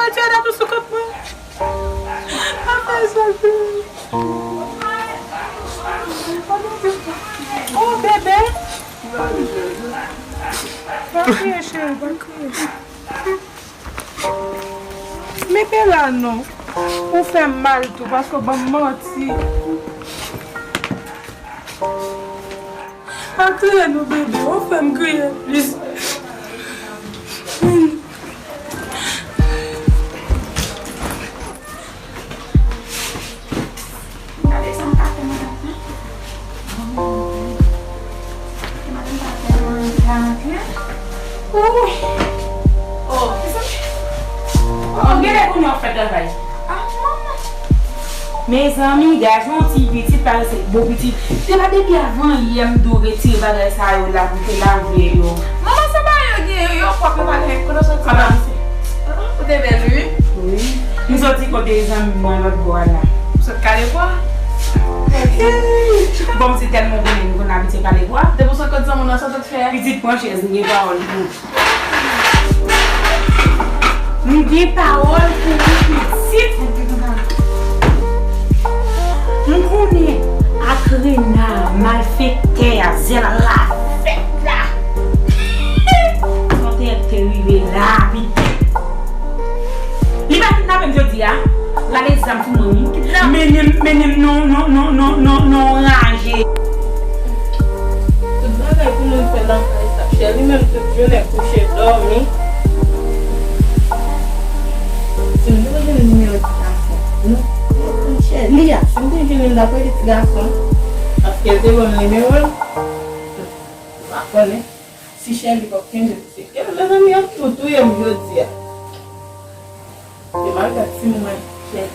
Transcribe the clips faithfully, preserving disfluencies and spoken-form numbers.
Tye dat ou sou kont mwen. Apa sa, cheri? Oh, bebe. Pa kriye, cheri, pa kriye. Men Bella non. Ou fè m mal tou, paske w ban m manti. Antre non, bebe, w fè m kriye plis. Gade sa m ka fè madanm nan. Madanm pa tèlman rankè. Ooh. Oh, kisa? Oh, genlè kounye a w fè travay. Ah, manman. Mezanmi, gade yon ti pitit parese bon pitit. Se pa depi avan yè m di w retire bagay sa yo la pou te lave yo. Manman, se pa yo gen yo, yo pwòp, yo pa gen kote soti la. Ah, ou te bèl, wi. Wi. M soti kote zanmi m nan lòt bò a la. Ou sot kale bwa? Bon, m se tèlman konnen m konn abitye kale bwa. Depi w sot kote zanmi w nan, sa w sot fè? Pitit, pran chèz, m gen pawòl pou ou. M gen pawòl pou ou, pitit. M konnen ak Rena, malfektè a, zèl ravèt la. Kontè te rive la, pitit. Li pa kidnape m jodi a. Lale zam sou mwen, wi. Mennen m, mennen m non, non, non, non, non, non, raje. Tout bagay pou moun fè nan kay sa. Chèli menm tout jounen kouche dòmi. Si m te jwenn nimewo ti gason. Non, Chèli a, si m te jwenn li, m t ap rele ti gason. Paske l te ban m nimewo l. M pa konnen. Si Chèli p ap kenbe pitit. Gen mezanmi ap tou touye m jodi a. E malgre ti mwen Chèli,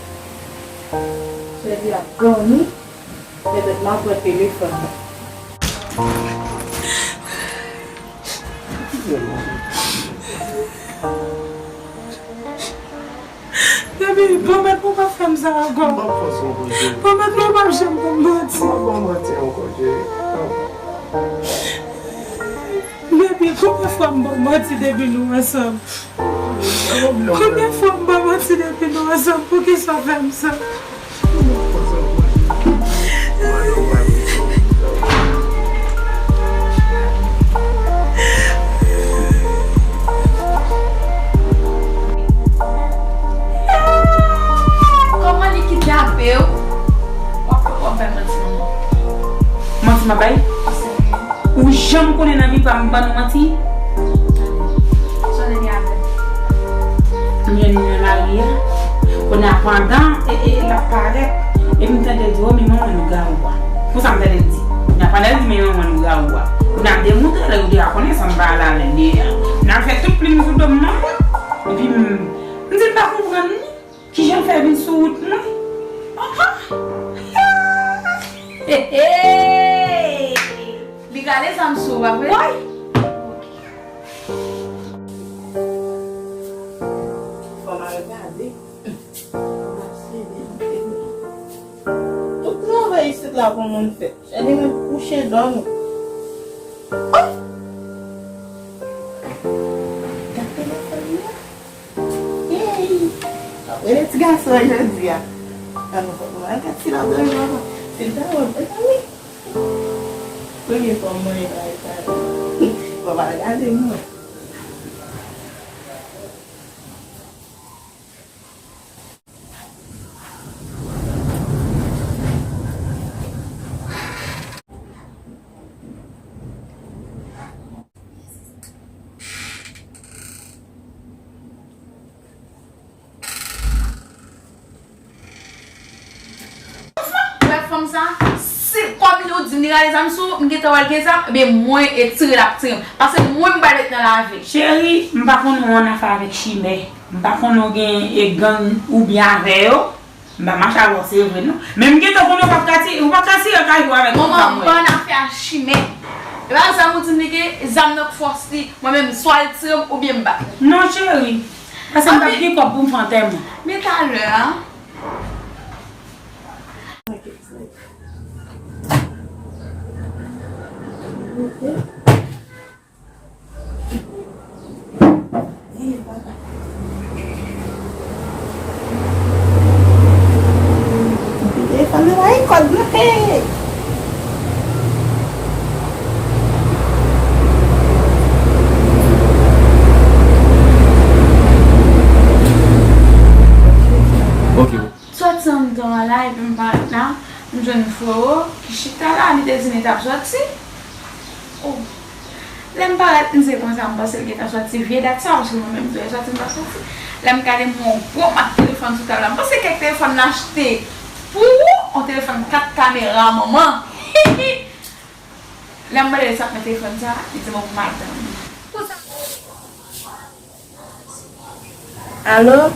Chèli ap dòmi, petèt m ap pran telefòn nan. Baby, pwomèt mwen w p ap fè m sa ankò. M p ap fè sa ankò, cheri. Pwomèt mwen w p ap janm ban m manti. M p ap ba w manti ankò, cheri. Baby, konbyen fwa m ba w manti depi nou ansanm? Konbyen fwa m ba w manti depi nou ansanm? Poukisa w fè m sa? Kòman li kidnape w? W ap, w ap bay manti, manman. Manti m ap bay? Ou janm konnen nan vi pa m ban nou manti? Sa w te gen avè l? M jwenn li nan lari a. Kounye a pandan e, e, l ap parèt, epi m tande l di, "O, men manman nou gawou a." Konsa m tande l di. Kounye a pandan l di, "Men manman nou gawou a." Kounye a m te montre lè yo deja konnen sa m pa al avè l deja. Kounye a m fè tout plim sou do m manman. Epi m, m di m pa konprann li. Kijan l fè vin sou wout mwen? Aha! He, he! Li rale zam sou ou, pa vre? Woy! Fò m al gade. Tout travay isit la pou moun fè. Chèli menm kouche dòmi. Oh! Gad telefòn nan. Yey! W ap rele ti gason an jodi a. An nou fòk nou al gad si l ap dòmi ankò. Si l ta wè m, mezanmi. Premye fwa m manyen bagay sa yo. Fò m al gade m wè. Wè fanm sa, si kòm li ou di m li rale zam sou ou, m gentan wè l gen zam, ebyen mwen e tire l ap tire m. Paske mwen m pral met nan lavi. Cheri, m pa konnen w annafè avèk chimè. M pa konnen w gen e gang oubyen avè yo. M pa mache avè w, se vre, non. Men m gentan konnen w p ap ka tire, ou p ap ka tire kay ou avèk tout zam ou. Manman, m pa annafè a chimè. E pa zam ou di m li gen, zam nan k fòs li. Mwen menm, swa l tire m oubyen m bat li. Non, cheri. Paske m p ap gen kòb pou m fè antèman. Men talè a. Jwenn frero ki chita la, li te di li t ap sòti. Oh. Lè m parèt, m se konsa, m panse l gentan sòti vye dat sa, paske mwen menm tou, e sòti m pa sòti. Lè m gade m wè yon gwo mak telefòn sou tab la, m panse kèk telefòn l achte pou ou, yon telefòn kat kamera, manman. Lè m mande l sa k nan telefòn sa, li di m yon madanm. Alo?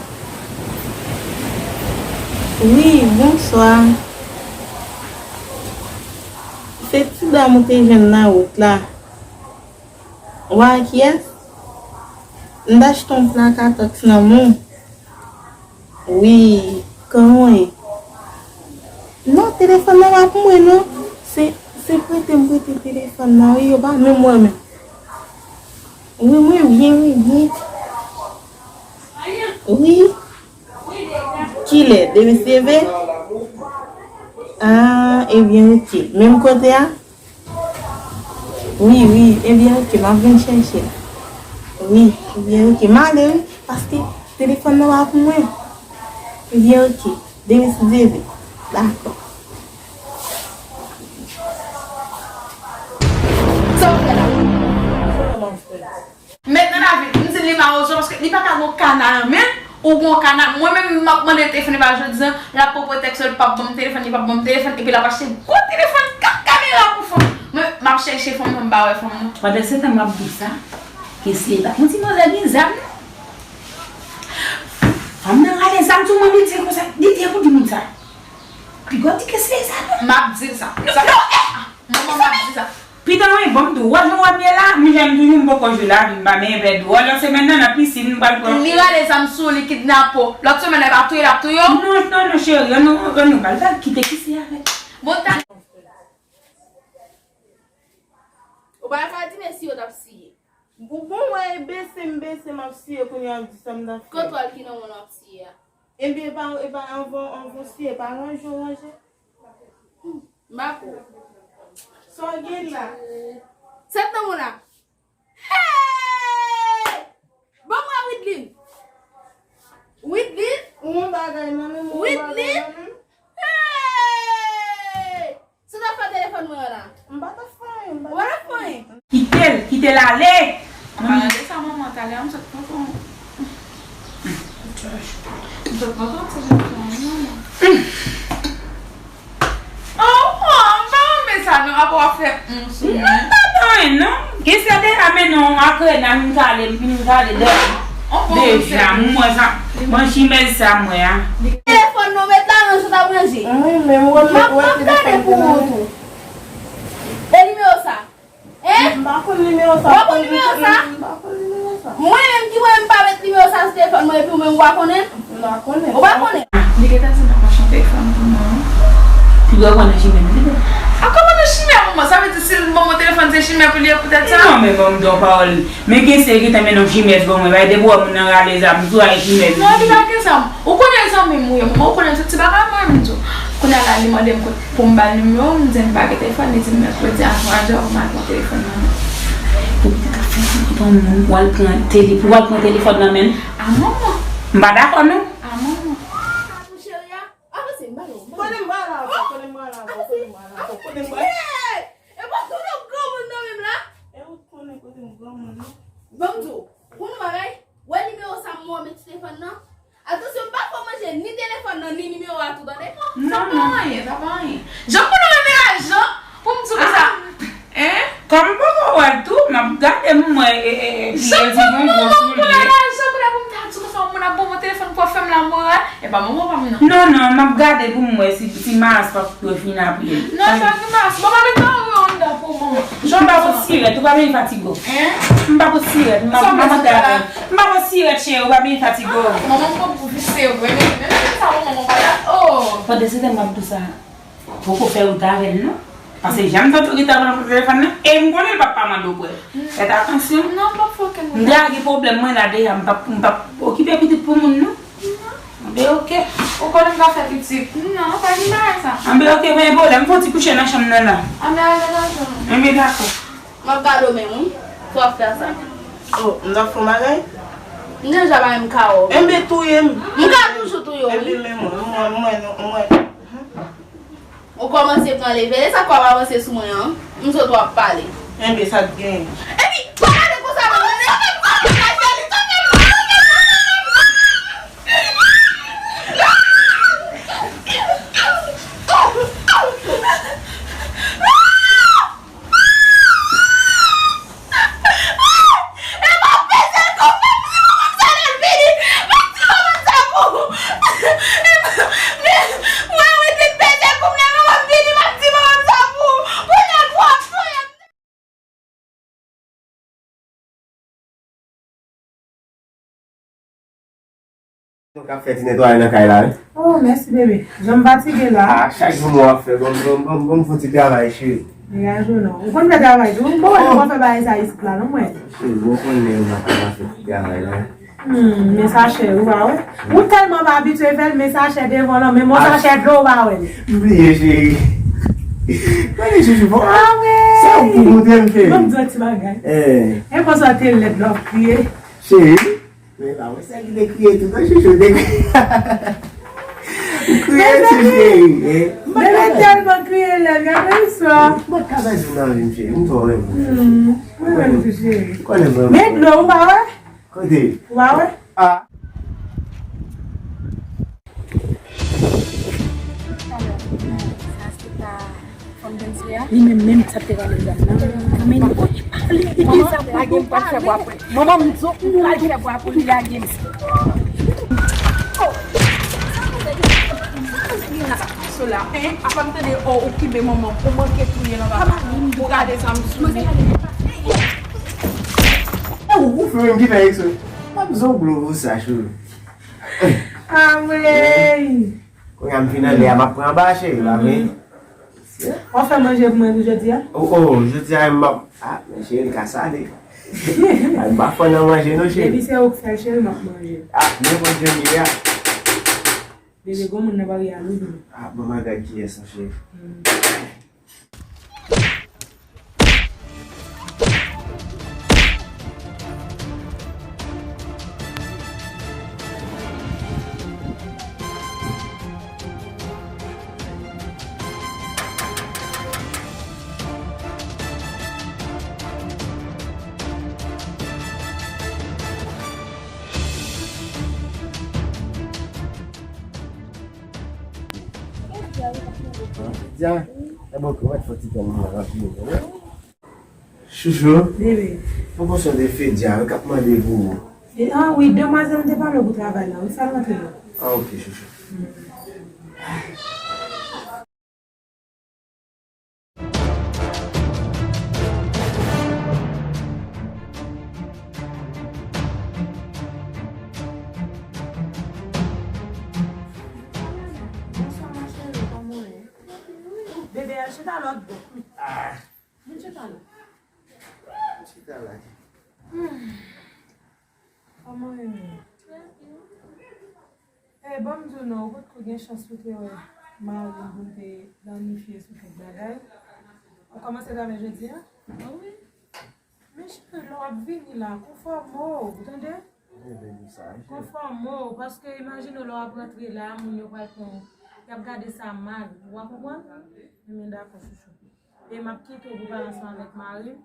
Wi, bonswa. Se ti dam ou te jwenn nan wout la. Ou a kiyès? M t achte yon pla katòks nan men w. Wi, kòman w ye? Non, telefòn nan pa pou mwen, non. Se, se prete m prete telefòn nan, wi, yo pa menm wè menm. Wi, mwen byen, wi, byen. Wi. Kilè? Demen se ve? Ah, ebyen, oke. Menm kote a? Wi, wi, ebyen, oke, m ap vin chèche l. Wi, ebyen, oke, m ale, wi, paske telefòn nan pa pou mwen. Ebyen, oke, demen si Dye vle. Dakò. Sa w fè la? Mentnan David, m di li mawozo paske li pa ka gen yon kana nan men l, ou gen yon kana. Mwen menm, m ap mande l telefòn, li pa jodi a, l ap pran pretèks li p ap ban m telefòn, li p ap ban m telefòn, epi l ap achte gwo telefòn kat kamera pou fanm. Mwen, m ap chèche fanm nan, m pa wè fanm nan. Pandan se tan m ap di w sa, ke si e pa yon ti manzè gen zam, non. Fanm nan rale zam sou mwen, li di l konsa, li di ekout moun sa. Piga w di ke si e zam, non. M ap di l sa. Non, non, eh! Manman, m ap di sa. Piga mwen, ban m di w, wè jan w wè m ye la, m jèn toujou, m poko jwe lavi, m pa menm pèdi w. Lòt semèn nan, nan pisin, m pral pran. Li rale zam sou li, kidnape w. Lòt semèn, e pa touye l ap touye w? Non, non, non, cheri, ann nou, ann nou ba l, ba l kite ki se avèk. Bon, ta. Ou pa ka di mesi yo t ap siye. Bon, bon, wè, e bese m bese, m ap siye kounye a, m di sa m ta fè. Kote w al ki nan mwen w ap siye a? Ebyen, e pa, e pa anvan, anvan w siye, e pa ranje w ranje. M pa ko. Sa w gen la? Sèt nan moun la. Hey! Ban mwen Widlin. Widlin? Ou yon bagay nan men m, ou yon bagay nan men m. Hey! Sa w t ap fè telefòn mwen an la? M pa t ap fè anyen, m pa t ap fè anyen. Kite l, kite l ale. An palan de sa, manman, talè a m sot pran pou. M sot pran pou ti jan sa, wi, manman. Oh, oh, m pa renmen sa, non, apre w ap fè, mm, sou mwen. Non, m pa fè anyen, non. Gen sè deja mennen yon akrena, vin kale, vin kale dèyè m. Deja, m wè sa. Mwen, chimèz sa, mwen, a. Telefòn nan, ou met la, ranje sa, w ap ranje. Wi, men mwen, m ap gade pou ou tou. E nimewo sa? Hein? M pa konn nimewo sa. W pa konn nimewo sa? M pa konn nimewo sa. Mwen menm ki mwen, m pa met nimewo sa sou telefòn mwen, epi ou menm ou pa konnen? M pa konnen. Ou pa konnen? Li gentan di m ap achte yon telefòn pou mwen. Piga w konnen chimè m, li bon. A, kòman nan chimè, manman? Sa vle di si l ban mwen telefòn, se chimè pou li ye poutèt sa? Non, men ban m di yon pawòl. Men gen sè gentan mennen yon chimèz ban mwen. Bay depi w wè moun nan rale zam, m tou rale chimèz. Non, li pa gen zam. Ou konnen zanmi m ou ye, manman, ou konnen tout ti bagay mwen menm tou. Kounye a la, li mande m kote pou m ba l nimewo, m di l m pa gen telefòn, li di m mèkredi a twa zè pou m al pran telefòn nan men l. Ou te ka fè yon moun w al pran tele-, pou w al pran telefòn nan men l? A manman. M pa dakò non. A manman. Mon cheri a, avanse, m ba l, m ba l. Konnen m pral avè w, konnen m pral avè w, konnen m pral avè w, konnen m pral. Hey! E pa tou nou granmoun nan menm la? E ou konnen kote m granmoun non. Ban m di w, pou nou bagay, wè nimewo sa m wè w met sou telefòn nan? Atansyon, m pa fè w manje ni telefòn nan, ni nimewo a tou, tande? Non, non. Sa pa anyen, sa pa anyen. Jan pou nou renmen lajan, pou m di w konsa. Hein? Kòm m poko wè l tou, m ap gade m wè, e, e, e, pi yo di gon gwo sou li. Jan pou nou renmen lajan, kounye a pou m ta di w konsa, yon moun ap ban mwen telefòn pou w ap fè m lamoral. E pa manman pa m nan. Non, non, m ap gade pou m wè si, si Maas p ap refini apre l. Non, sa ki Maas. Bon, pa met pa ou anndan pou manman. Jan m pa pot sirèt, ou pa bezwen fatige w. Hein? M pa pot sirèt, m pa, m pa pot sirèt, cheri, ou pa bezwen fatige w. Manman m pran pou visye vre, men menm si sa manman m pa la. Oh! Pandan se tan m ap di w sa, poko fè wout avè l non. Paske jan m santi w gentan pran telefòn nan, e m konnen l p ap pa mande w prèv. Fèt atansyon. Non, m p ap fè okenn wout. M deja gen pwoblèm mwen la deja, m p ap, m p ap okipe pitit pou moun non. Anben, oke. Ou konnen m ka fè pitit. Non, pa gen bagay sa. Anben, oke, pa gen pwoblèm. Fè yon ti kouche nan chanm nan la. Anben, ale nan chanm. Anben, dakò. M ap gade w menm, wi. Fò w ap fè sa. Oh, m t ap fè yon bagay? M deja pa menm ka wè w. Enben, touye m. M ka toujou touye w, wi. Enben, men mwen, mwen, mwen, mwen. Ou kòmanse pran leve, e sa k w ap avanse sou mwen an? M sot w ap pale. Enben, sa t gen? Epi, pa pale konsa non, mwen. Nou k ap fè ti netwayaj nan kay la, wi. Oh, mèsi, bebe. Jan m fatige la. Ah, chak jou mwen w ap fè. Ban m, ban m, ban m, ban m fè yon ti travay, cheri. Degaje w non. Ou konn fè travay tou. Bon, ou konn fè bagay sa isit la, non, mwen. Cheri, ou konnen m ap fè ti travay la. Hmm, men sa chè, ou pa wè. Ou tèlman pa abitye fè l, men sa chè devan lan, men mon sa chè dlo, ou pa wè l. M bliye, cheri. Gade, chouchou, bon. Ah, wi. Se ou ki montre m, cheri. Ban m di yon ti bagay. Eh. E konsa te lèd la w ap kriye. Cheri. Men pa mwen sèl ki te kriye tout an chouchou te kriye. M kriye sou cheri, eh. Bebe tèlman kriye lè, gade sa. Mwen ka bay sou nan vi m cheri, m twò renmen. Hmm, mwen menm tou cheri. Konnen mwen. Men dlo ou pa wè? Kote? Ou pa wè? Ah. Sa se pa fanm danse a? Li menm menm sa te rale zam nan. Men li kote pa li, li gen zam pou yo pale. Manman, m di w, m pral fè bwa pou li lage m. Sola, hein? Apa m tande, oh, ou kenbe manman, ou manke touye l anba. Ou gade sa m sou li. E ou, ou fè menm ki fè eksprè. M ap zongle ou pou sa, chou. Anmwey! Kounye a m fin anlè a, m ap pran anba, cheri, la, men. W ap fè manje pou mwen tou jodi a? Oh, oh, jodi a, m ap, ah, men cheri, li ka sale. Ay, m pa fò nan manje, non, cheri. Depi se ou k fè l, cheri, m ap manje. Ah, men bon, Djemila. Bebe, gon moun nan pari a, wi, bebe. Ah, bon, m a gad kiyès, non, cheri. Hmm. Dia, e bon, ou mèt fè ti tan nan ranpli, tande? Chouchou. Bebe. Pran konsyon de Fedia, wi, k ap mande pou ou. E, ah, wi, demwazèl te pale pou travay la, wi, sa l rantre la. Ah, ok, chouchou. Bebe, al chita lòt bò. Ah. Vin chita la. Chita la. Hmm. Kòman w ye menm? E, ban m di w non, ou potko gen chans pou te wè mari m pou m te planifye sou kèk bagay. Ou kòmanse travay jodi a? Wi. Men cheri, lè w ap vini la, konfòme w, ou tande? Mwen vle di sa, wi, cheri. Konfòme w, paske imajine w lè w ap rantre la, moun yo pral pran, y ap gade sa mal, ou pa konprann? Ebyen dakò, chouchou. E m ap kite w pou w pale ansanm avèk mari m.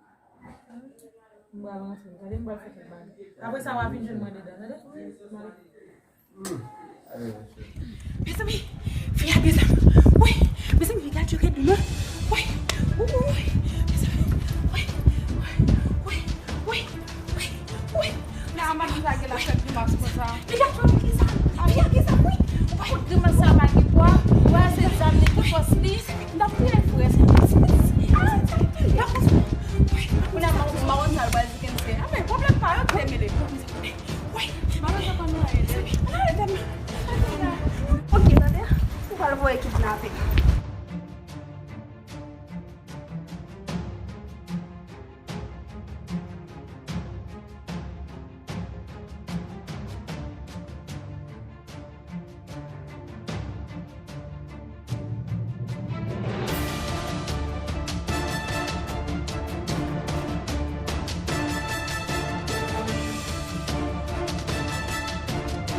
M pral rantre. Gade, m pral fè kèk bagay. Apre sa, w a vin jwenn mwen dedan, tande? Mezanmi, fi a gen zam. Wi, mezanmi, gad yo, gad yo, non. Wi, wi, wi, wi. Mezanmi, wi, wi, wi, wi, wi, wi. Nan, madanm sa gen la fè grimas konsa. Li ka fè yon ki sa? Li ka ki sa? Wi. Ou pa konn grimas sa pa gen pwa. Ou wè se zam li ki fòs li. N ap fè frè sa. Kounye a, m a, m a konn sa l pral di Kense. A, men pwoblèm pa yo ki te mele. Wi. Madanm sa pa nan anyen. Ann ale tèt mwen. Ok, tande. Ou pral voye kidnape.